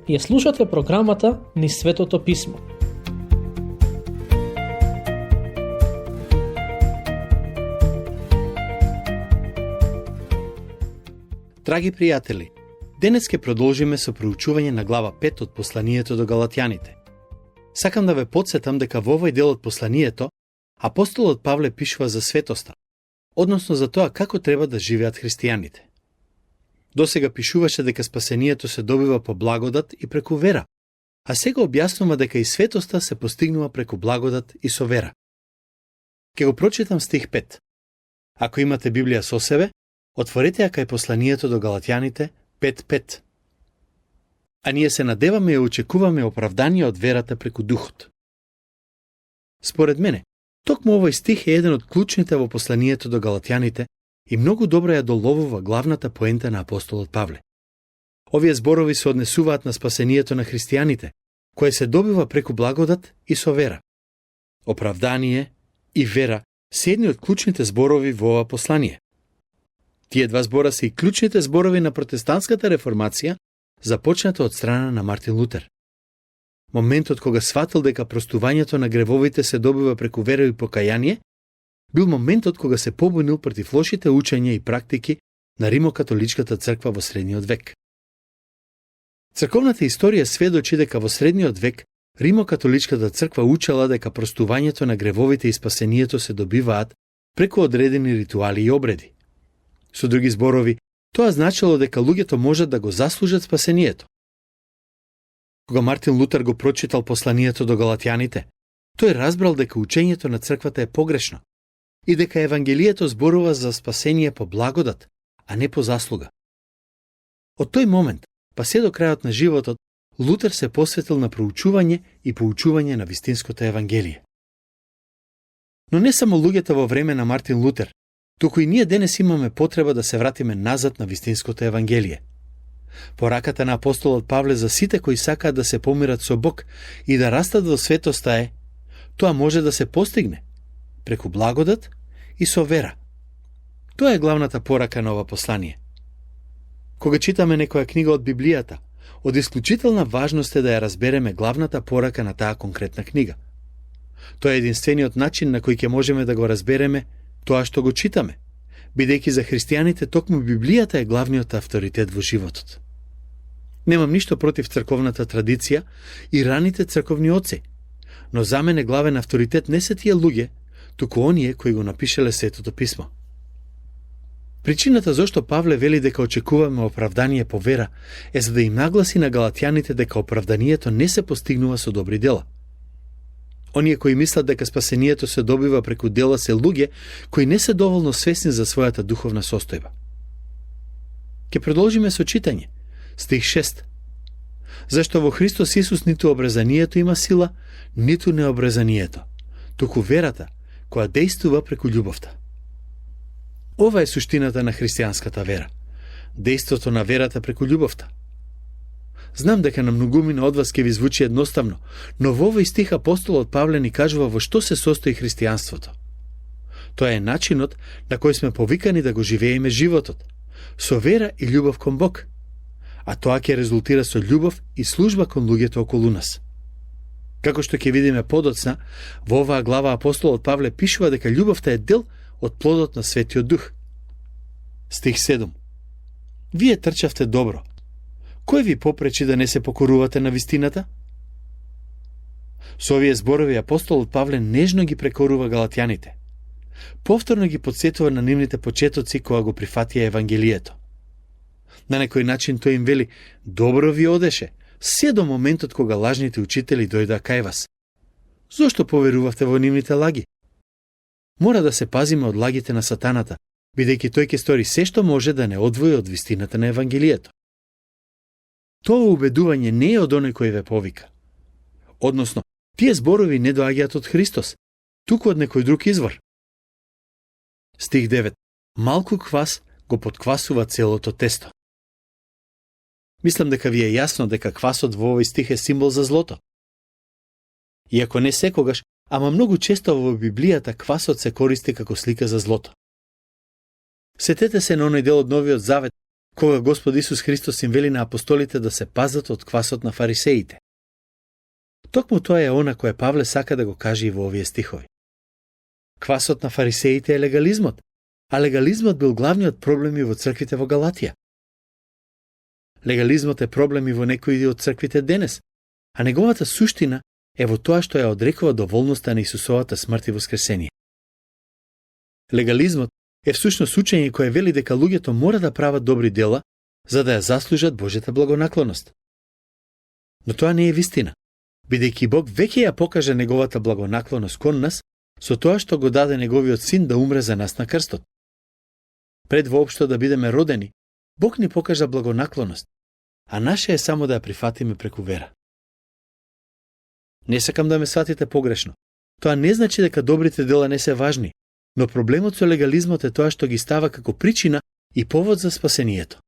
Ја слушате програмата Низ Светото Писмо. Драги пријатели, денес ќе продолжиме со проучување на глава 5 од посланието до Галатјаните. Сакам да ве потсетам дека во овој дел од посланието апостолот Павле пишува за светоста, односно за тоа како треба да живеат христијаните. Досега пишуваше дека спасението се добива по благодат и преку вера, а сега објаснува дека и светоста се постигнува преку благодат и со вера. Ке го прочитам стих 5. Ако имате Библија со себе, отворете ја кај посланието до Галатјаните 5.5. А ние се надеваме и очекуваме оправдание од верата преку Духот. Според мене, токму овој стих е еден од клучните во посланието до Галатјаните и многу добро ја доловува главната поента на апостолот Павле. Овие зборови се однесуваат на спасението на христијаните, кое се добива преку благодат и со вера. Оправдание и вера се едни од клучните зборови во ова послание. Тие два збора се и клучните зборови на протестантската реформација, започната од страна на Мартин Лутер. Моментот кога сватил дека простувањето на гревовите се добива преку вера и покаяние, бил моментот кога се побунил против лошите учења и практики на Римокатоличката црква во средниот век. Црковната историја сведочи дека во средниот век Римокатоличката црква учела дека простувањето на гревовите и спасението се добиваат преку одредени ритуали и обреди. Со други зборови, тоа значело дека луѓето можат да го заслужат спасението. Кога Мартин Лутер го прочитал посланието до Галатјаните, тој разбрал дека учењето на црквата е погрешно и дека Евангелието зборува за спасение по благодат, а не по заслуга. Од тој момент, па се до крајот на животот, Лутер се посветил на проучување и поучување на вистинското Евангелие. Но не само луѓето во време на Мартин Лутер, туку и ние денес имаме потреба да се вратиме назад на вистинското Евангелие. Пораката на апостолот Павле за сите кои сакаат да се помират со Бог и да растат во светоста е: тоа може да се постигне преку благодат и со вера. Тоа е главната порака на ова послание. Кога читаме некоја книга од Библијата, од исклучителна важност е да ја разбереме главната порака на таа конкретна книга. Тоа е единствениот начин на кој ќе можеме да го разбереме тоа што го читаме, бидејќи за христијаните токму Библијата е главниот авторитет во животот. Немам ништо против црковната традиција и раните црковни оци, но за мене главен авторитет не се тие луѓе, туку оние кои го напишеле Светото Писмо. Причината зашто Павле вели дека очекуваме оправдание по вера е за да им нагласи на галатјаните дека оправданието не се постигнува со добри дела. Оние кои мислат дека спасението се добива преку дела се луѓе кои не се доволно свесни за својата духовна состојба. Ке продолжиме со читање. Стих 6. Зашто во Христос Исус ниту обрезанието има сила, ниту необрезанието, туку верата која дејствува преку љубовта. Ова е суштината на христијанската вера. Дејството на верата преку љубовта. Знам дека на многумина од вас ќе ви звучи едноставно, но во овој стих апостолот Павле ни кажува во што се состои христијанството. Тоа е начинот на кој сме повикани да го живееме животот, со вера и љубов кон Бог, а тоа ќе резултира со љубов и служба кон луѓето околу нас. Како што ќе видиме подоцна, во оваа глава апостолот Павле пишува дека љубовта е дел од плодот на Светиот Дух. Стих 7. Вие трчавте добро. Кој ви попречи да не се покорувате на вистината? Со овие зборови апостолот Павле нежно ги прекорува галатјаните. Повторно ги подсетува на нивните почетоци кога го прифатија Евангелието. На некој начин тој им вели: добро ви одеше, се до моментот кога лажните учители дојдоа кај вас. Зошто поверувавте во нивните лаги? Мора да се пазиме од лагите на сатаната, бидејќи тој ќе стори се што може да не одвои од вистината на Евангелието. Тоа убедување не е од оној кој ве повика. Односно, тие зборови не доаѓаат од Христос, туку од некој друг извор. Стих 9. Малку квас го подквасува целото тесто. Мислам дека ви е јасно дека квасот во овој стих е символ за злото. Иако не секогаш, ама многу често во Библијата квасот се користи како слика за злото. Сетете се на оној дел од Новиот Завет кога Господ Исус Христос им вели на апостолите да се пазат од квасот на фарисеите. Токму тоа е она кое Павле сака да го каже и во овие стихови. Квасот на фарисеите е легализмот, а легализмот бил главниот проблем и во црквите во Галатија. Легализмот е проблем и во некои од црквите денес, а неговата суштина е во тоа што ја одрекува доволноста на Исусовата смрт и воскресение. Легализмот е всушност учење кое вели дека луѓето мора да прават добри дела за да ја заслужат Божјата благонаклоност. Но тоа не е вистина, бидејќи Бог веќе ја покажа неговата благонаклоност кон нас со тоа што го даде неговиот син да умре за нас на крстот. Пред воопшто да бидеме родени, Бог ни покажа благонаклоност, а наше е само да ја прифатиме преку вера. Не сакам да ме сватите погрешно. Тоа не значи дека добрите дела не се важни, но проблемот со легализмот е тоа што ги става како причина и повод за спасението.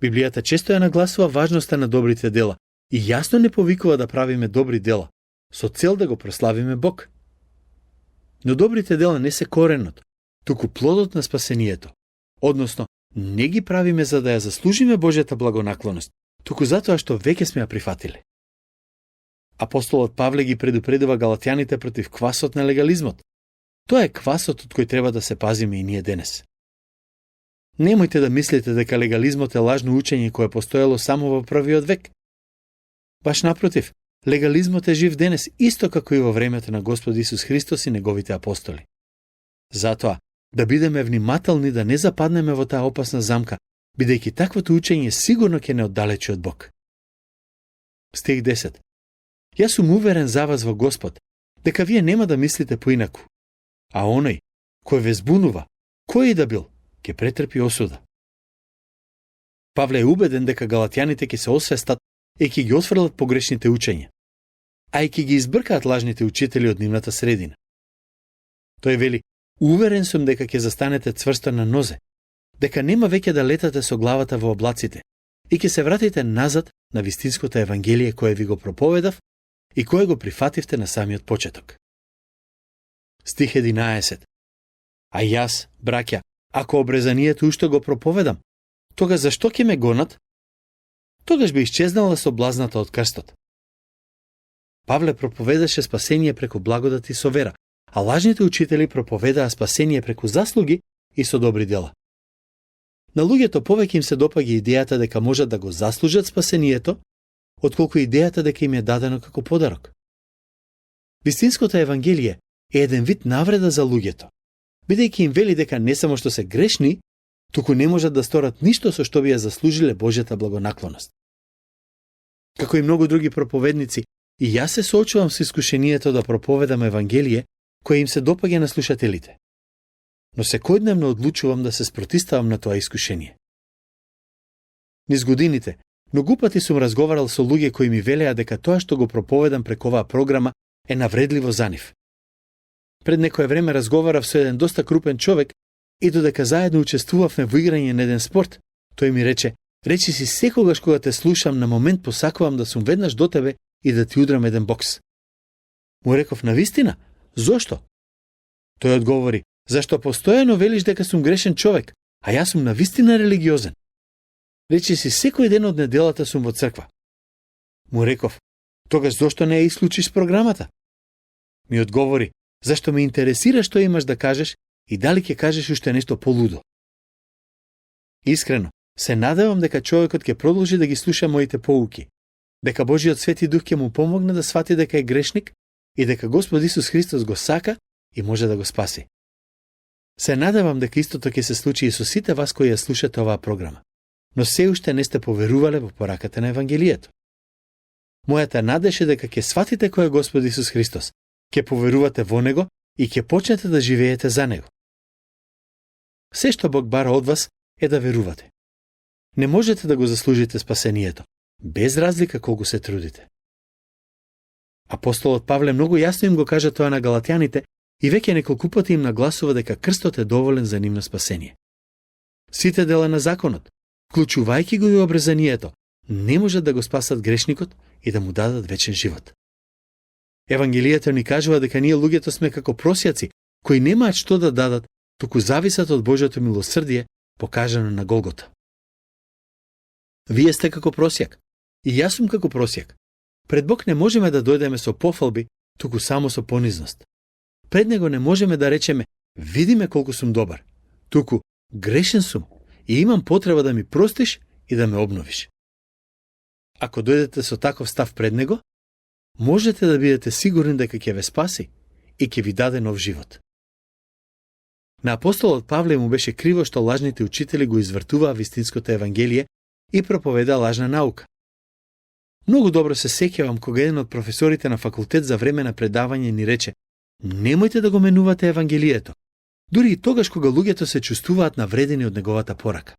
Библијата често ја нагласува важноста на добрите дела и јасно не повикува да правиме добри дела, со цел да го прославиме Бог. Но добрите дела не се коренот, туку плодот на спасението. Односно, не ги правиме за да ја заслужиме Божјата благонаклоност, туку затоа што веќе сме ја прифатиле. Апостолот Павле ги предупредува галатјаните против квасот на легализмот. Тоа е квасот од кој треба да се пазиме и ние денес. Немојте да мислите дека легализмот е лажно учење кое постоело само во првиот век. Баш напротив, легализмот е жив денес исто како и во времето на Господ Исус Христос и неговите апостоли. Затоа, да бидеме внимателни да не западнеме во таа опасна замка, бидејќи таквото учење сигурно ќе не оддалечи од Бог. Стих 10. Јас сум уверен за вас во Господ, дека вие нема да мислите поинаку, а оној кој ве збунува, кој и да бил, ќе претрпи осуда. Павле е убеден дека галатјаните ќе се освестат и ќе ги отфрлат погрешните учења, а и ќе ги избркаат лажните учители од нивната средина. Тој вели: уверен сум дека ќе застанете цврсто на нозе, дека нема веќе да летате со главата во облаците и ќе се вратите назад на вистинското евангелие кое ви го проповедав и кое го прифативте на самиот почеток. Стих 11. А јас, браќа, ако обрезанието уште го проповедам, тога зашто ќе ме гонат? Тогаш би исчезнала соблазната од крстот. Павле проповедаше спасение преку благодат и со вера, а лажните учители проповедаа спасение преку заслуги и со добри дела. На луѓето повеќе им се допаѓа идејата дека можат да го заслужат спасението, отколку идејата дека им е дадено како подарок. Вистинското евангелие е еден вид навреда за луѓето, бидејќи им вели дека не само што се грешни, туку не можат да сторат ништо со што би ја заслужиле Божјата благонаклоност. Како и многу други проповедници, и јас се соочувам со искушението да проповедам евангелие кое им се допаѓа на слушателите. Но секојдневно одлучувам да се спротиставам на тоа искушение. Низ годините, многу пати сум разговарал со луѓе кои ми велеа дека тоа што го проповедам преку оваа програма е навредливо за нив. Пред некое време разговарав со еден доста крупен човек и додека заедно учествувавме во играње на еден спорт, тој ми рече: речи си секогаш кога те слушам, на момент посакувам да сум веднаш до тебе и да ти удрам еден бокс. Му реков: навистина? Зошто? Тој одговори: зашто постојано велиш дека сум грешен човек, а јас сум навистина религиозен. Речи си секој ден од неделата сум во црква. Му реков: тогаш зошто не ја исклучиш програмата? Ми одговори: зашто ме интересира што имаш да кажеш и дали ќе кажеш уште нешто полудо. Искрено, се надевам дека човекот ќе продолжи да ги слуша моите поуки, дека Божиот Свети Дух ќе му помогне да свати дека е грешник и дека Господ Исус Христос го сака и може да го спаси. Се надевам дека истото ќе се случи и со сите вас кои ја слушате оваа програма, но се уште не сте поверувале во пораката на Евангелието. Мојата надеж е дека ќе сватите кој е Господ Исус Христос, ќе поверувате во Него и ќе почнете да живеете за Него. Се што Бог бара од вас е да верувате. Не можете да го заслужите спасението, без разлика колку се трудите. Апостолот Павле многу јасно им го кажа тоа на галатјаните и веќе неколку пати им нагласува дека крстот е доволен за нивно спасение. Сите дела на законот, вклучувајќи го и обрезанието, не можат да го спасат грешникот и да му дадат вечен живот. Евангелието ни кажува дека ние луѓето сме како просјаци, кои немаат што да дадат, туку зависат од Божјото милосрдие покажано на Голгота. Вие сте како просјак. И јас сум како просјак. Пред Бог не можеме да дојдеме со пофалби, туку само со понизност. Пред Него не можеме да речеме, видиме колку сум добар. Туку, грешен сум и имам потреба да ми простиш и да ме обновиш. Ако дојдете со таков став пред Него, можете да бидете сигурни дека ќе ве спаси и ќе ви даде нов живот. На апостолот Павле му беше криво што лажните учители го извртуваа вистинското евангелие и проповеда лажна наука. Многу добро се сеќавам кога еден од професорите на факултет за време на предавање ни рече: немојте да го менувате евангелието, дури и тогаш кога луѓето се чувствуваат навредени од неговата порака.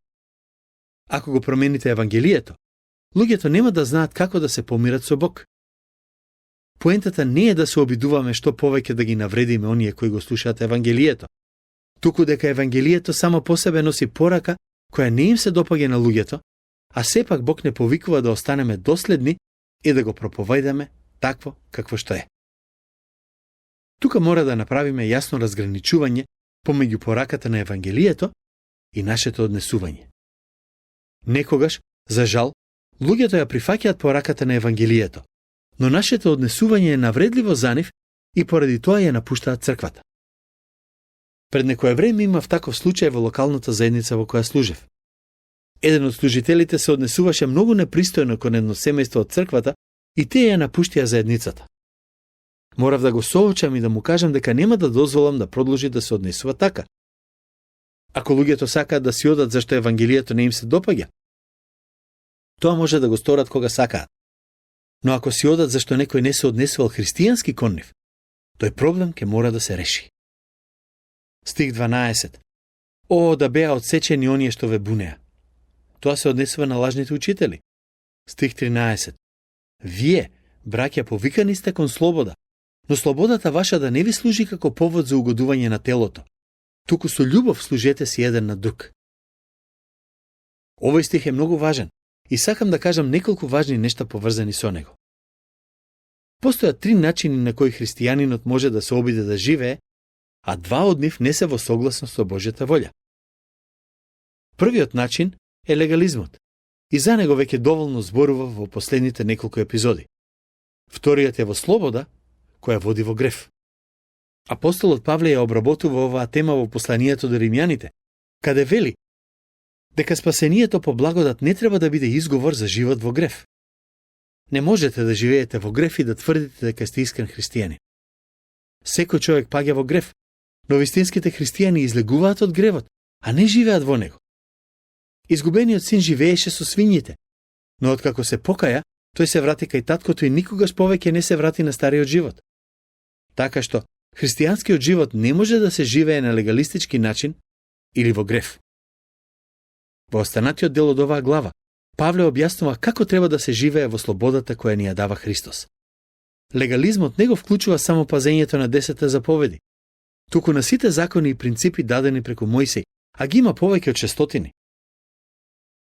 Ако го промените евангелието, луѓето нема да знаат како да се помират со Бог. Поентата не е да се обидуваме што повеќе да ги навредиме оние кои го слушаат евангелието, туку дека евангелието само по себе носи порака која не им се допаѓа на луѓето, а сепак Бог не повикува да останеме доследни и да го проповедаме такво какво што е. Тука мора да направиме јасно разграничување помеѓу пораката на евангелието и нашето однесување. Некогаш, за жал, луѓето ја прифаќаат пораката на евангелието, но нашето однесување е навредливо за нив и поради тоа ја напуштаат црквата. Пред некое време имав таков случај во локалната заедница во која служев. Еден од служителите се однесуваше многу непристојно кон едно семејство од црквата и тие ја напуштија заедницата. Морав да го соочам и да му кажам дека нема да дозволам да продолжи да се однесува така. Ако луѓето сакаат да си одат зашто евангелието не им се допаѓа, тоа може да го сторат кога сакаат. Но ако си одат зашто некој не се однесувал христијански кон нив, тој проблем ќе мора да се реши. Стих 12. О, да беа одсечени оние што ве бунеа. Тоа се однесува на лажните учители. Стих 13. Вие, браќа, повикани сте кон слобода, но слободата ваша да не ви служи како повод за угодување на телото, туку со љубов служете си еден на друг. Овој стих е многу важен и сакам да кажам неколку важни нешта поврзани со него. Постојат 3 начини на кои христијанинот може да се обиде да живее, а 2 од нив не се во согласност со Божјата волја. Првиот начин е легализмот, и за него веќе доволно зборува во последните неколку епизоди. Вториот е во слобода, која води во грев. Апостолот Павле ја обработува оваа тема во посланието до римјаните, каде вели дека спасението по благодат не треба да биде изговор за живот во грев. Не можете да живеете во грев и да тврдите дека сте искрен христијанин. Секој човек паѓа во грев, но вистинските христијани излегуваат од гревот, а не живеат во него. Изгубениот син живееше со свињите, но откако се покаја, тој се врати кај таткото и никогаш повеќе не се врати на стариот живот. Така што, христијанскиот живот не може да се живее на легалистички начин или во грев. Во останатиот дел од оваа глава, Павле објаснува како треба да се живее во слободата која ни ја дава Христос. Легализмот не го вклучува само пазењето на 10 заповеди, туку на сите закони и принципи дадени преку Мојсей, а ги има повеќе од 600.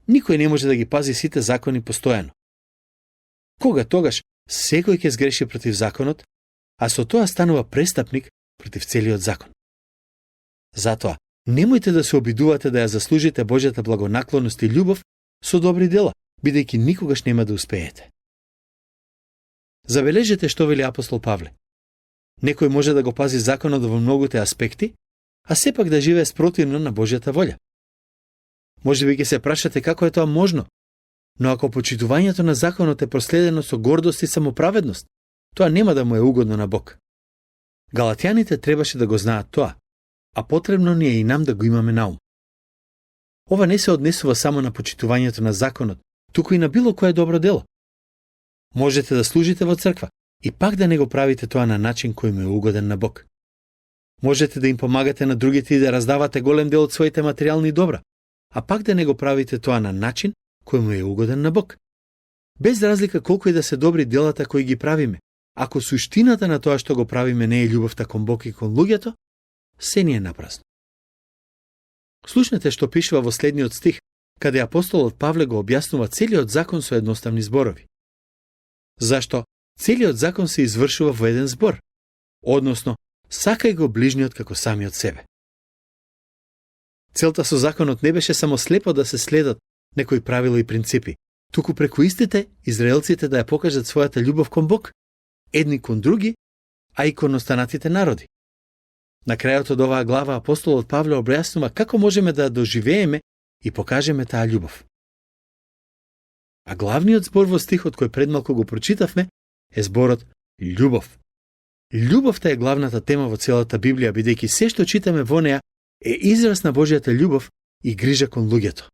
Никој не може да ги пази сите закони постојано. Кога тогаш секој ќе сгреши против законот, а со тоа станува престапник против целиот закон. Затоа, немојте да се обидувате да ја заслужите Божјата благонаклоност и љубов со добри дела, бидејќи никогаш нема да успеете. Забележете што вели апостол Павле. Некој може да го пази законот во многуте аспекти, а сепак да живее спротивно на Божјата волја. Може би ќе се прашате како е тоа можно, но ако почитувањето на законот е проследено со гордост и самоправедност, тоа нема да му е угодно на Бог. Галатјаните требаше да го знаат тоа, а потребно ни е и нам да го имаме на ум. Ова не се однесува само на почитувањето на законот, туку и на било кое добро дело. Можете да служите во црква и пак да не го правите тоа на начин кој му е угоден на Бог. Можете да им помагате на другите и да раздавате голем дел од своите материјални добра, а пак да не го правите тоа на начин кој му е угоден на Бог. Без разлика колку и да се добри делата кои ги правиме, ако суштината на тоа што го правиме не е љубовта кон Бог и кон луѓето, се ни е напразно. Слушнете што пишува во следниот стих, каде апостолот Павле го објаснува целиот закон со едноставни зборови. Зашто целиот закон се извршува во еден збор, односно, сакај го ближниот како самиот себе. Целта со законот не беше само слепо да се следат некои правила и принципи, туку преку истите израелците да ја покажат својата љубов кон Бог, едни кон други, а и кон останатите народи. На крајот од оваа глава апостолот Павле објаснува како можеме да доживееме и покажеме таа љубов. А главниот збор во стихот кој предмалку го прочитавме е зборот љубов. Љубовта е главната тема во целата Библија, бидејќи се што читаме во неа е израз на Божјата љубов и грижа кон луѓето.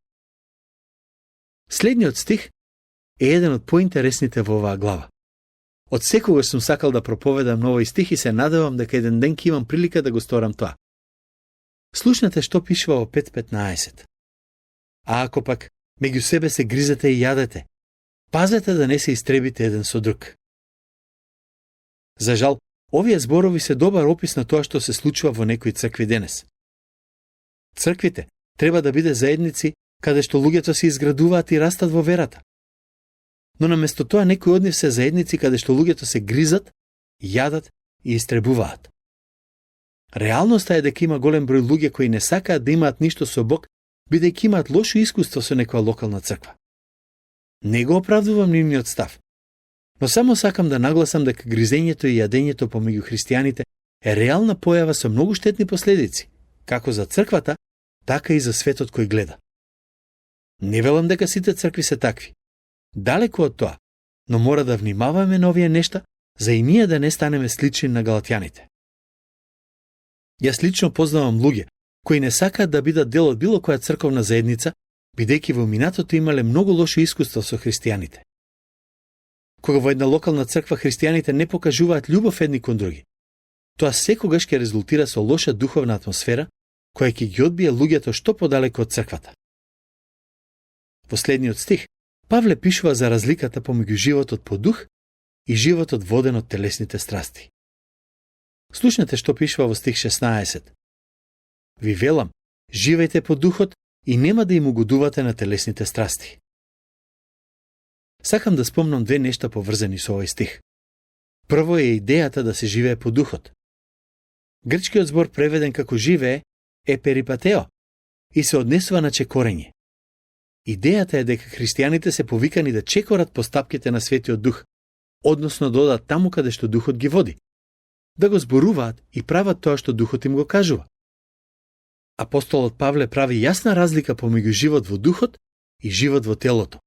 Следниот стих е еден од поинтересните во оваа глава. Од секогаш сум сакал да проповедам на овој стих и се надевам дека еден ден ќе имам прилика да го сторам тоа. Слушнете што пишува во 5:15. А ако пак меѓу себе се гризете и јадете, пазете да не се истребите еден со друг. За жал, овие зборови се добар опис на тоа што се случува во некои цркви денес. Црквите треба да биде заедници каде што луѓето се изградуваат и растат во верата. Но наместо тоа некои од нив се заедници каде што луѓето се гризат, јадат и истребуваат. Реалноста е дека има голем број луѓе кои не сакаат да имаат ништо со Бог, бидејќи имаат лошо искуство со некоја локална црква. Не го оправдувам нивниот став, но само сакам да нагласам дека гризењето и јадењето помеѓу христијаните е реална појава со многу штетни последици, како за црквата, така и за светот кој гледа. Не велам дека сите цркви се такви. Далеку од тоа, но мора да внимаваме на овие нешта, за и ние да не станеме слични на галатјаните. Јас лично познавам луѓе кои не сакаат да бидат дел од било која црковна заедница, бидејќи во минатото имале многу лошо искуство со христијаните. Кога во една локална црква христијаните не покажуваат љубов едни кон други, тоа секогаш ќе резултира со лоша духовна атмосфера, која ќе ги одбие луѓето што подалеку од црквата. Во следниот стих, Павле пишува за разликата помеѓу животот по дух и животот воден од телесните страсти. Слушнете што пишува во стих 16. Ви велам, живејте по духот и нема да им угодувате на телесните страсти. Сакам да спомнам две нешта поврзани со овој стих. Прво е идејата да се живее по духот. Грчкиот збор преведен како живее е перипатео и се однесува на чекорење. Идејата е дека христијаните се повикани да чекорат по стапките на Светиот Дух, односно да одат таму каде што Духот ги води, да го зборуваат и прават тоа што Духот им го кажува. Апостолот Павле прави јасна разлика помеѓу живот во Духот и живот во телото.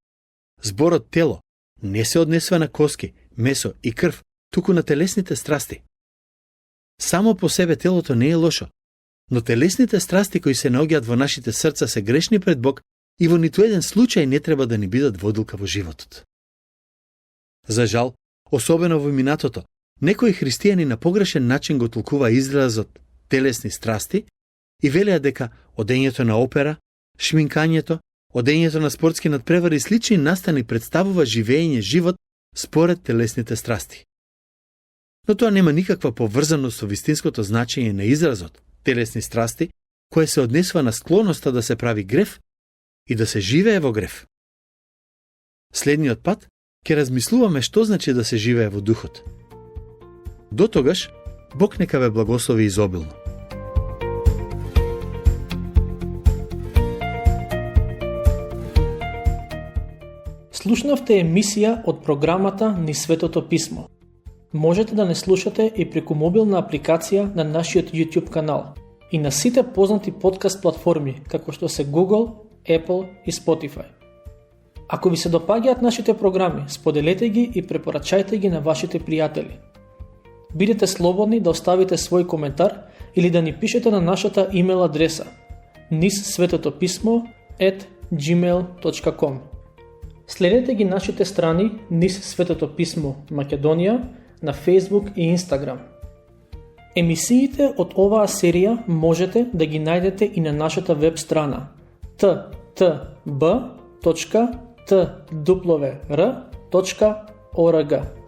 Зборот тело не се однесува на коски, месо и крв, туку на телесните страсти. Само по себе телото не е лошо, но телесните страсти кои се наоѓаат во нашите срца се грешни пред Бог и во ниту еден случај не треба да ни бидат водилка во животот. За жал, особено во минатото, некои христијани на погрешен начин го толкува изразот телесни страсти и велеа дека одењето на опера, шминкањето, одењето на спортски надпревари и слични настани представува живење живот според телесните страсти. Но тоа нема никаква поврзаност со вистинското значење на изразот телесни страсти, кое се однесува на склоноста да се прави грев и да се живее во грев. Следниот пат ќе размислуваме што значи да се живее во духот. До тогаш, Бог нека ве благослови изобилно. Слушнавте емисија од програмата Низ Светото Писмо. Можете да не слушате и преку мобилна апликација на нашиот YouTube канал и на сите познати подкаст платформи, како што се Google, Apple и Spotify. Ако ви се допаѓаат нашите програми, споделете ги и препорачајте ги на вашите пријатели. Бидете слободни да оставите свој коментар или да ни пишете на нашата имейл адреса nizsvetopismo@gmail.com. Следете ги нашите страни Низ Светото Писмо Македонија на Facebook и Instagram. Емисиите од оваа серија можете да ги најдете и на нашата веб страна ttb.twr.org.